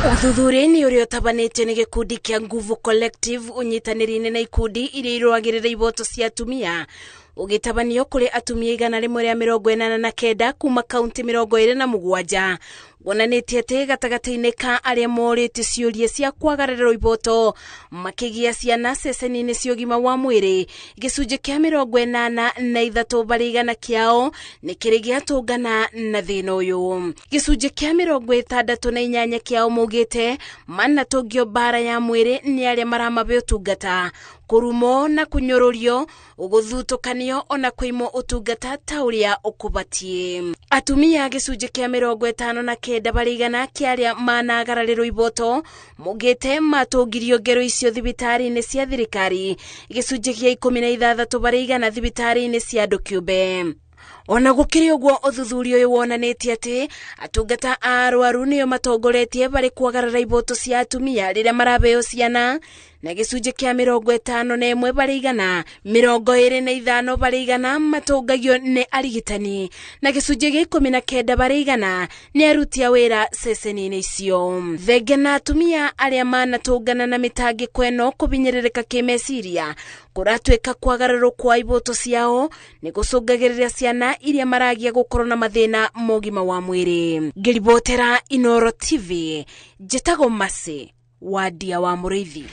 Ũthuthuria-inĩ ũrĩa ũtabanĩtio nĩ gĩkundi kĩa Nguvu Collective ũnyitanĩri-inĩ na ikundi iria irũagĩrĩra ihoto cia atumia, ũgĩtabanio kũrĩ atumia 189 kuma kaunti 27, wonanĩtie atĩ gatagatĩ-inĩ ka arĩa morĩtio ciũria cia kwagararĩrwo ihoto makĩgĩa ciana ceceni-inĩ cia ũgima wa mwĩrĩ, gĩcunjĩ kĩa 83 harĩ igana kĩao nĩ kĩrĩ gĩatũngana na thĩna ũyũ. Gĩcunjĩ kĩa 68 kĩao maugĩte manatũngio mbara ya mwĩrĩ nĩ arĩa maramabe ũtungata, kũrumwo na kũnyũrũrio, gũthutũkanio ona kũimwo ũtungata ta ũrĩa ũkũbatiĩ. Atumia gĩcunjĩ kĩa 59 harĩ igana kĩa arĩa managararĩrwo ihoto maugĩte matũngirio ngero icio thibitarĩ-inĩ cia thirikari, gĩcunjĩ kĩa 16 harĩ igana thibitarĩ-inĩ cia andũ kĩũmbe. Ona gũkĩrĩ ũguo, ũthuthuria ũyũ wonanĩtie atĩ atungata a arwaru nĩo matongoretie harĩ kwagarara ihoto cia atumia rĩrĩa maraheo ciana, na gĩcunjĩ kĩa 51 harĩ igana, 25 harĩ igana matũngagio nĩ arigitani, na gĩcunjĩ gĩa 19 harĩ igana nĩ aruti a wĩra ceceni-inĩ icio. Thengia na atumia arĩa manatũngana na mĩtangĩko ĩno kũhinyĩrĩrĩka kĩmeciria, kũratuĩka kwagararwo kwa ihoto ciao nĩ gũcũngagĩrĩria ciana iria maragia gũkorwo na mathĩna ma ũgima wa mwĩrĩ. Ngĩribotera Inoro TV, njĩtagwo Mercy Wandia wa Mũrĩithi.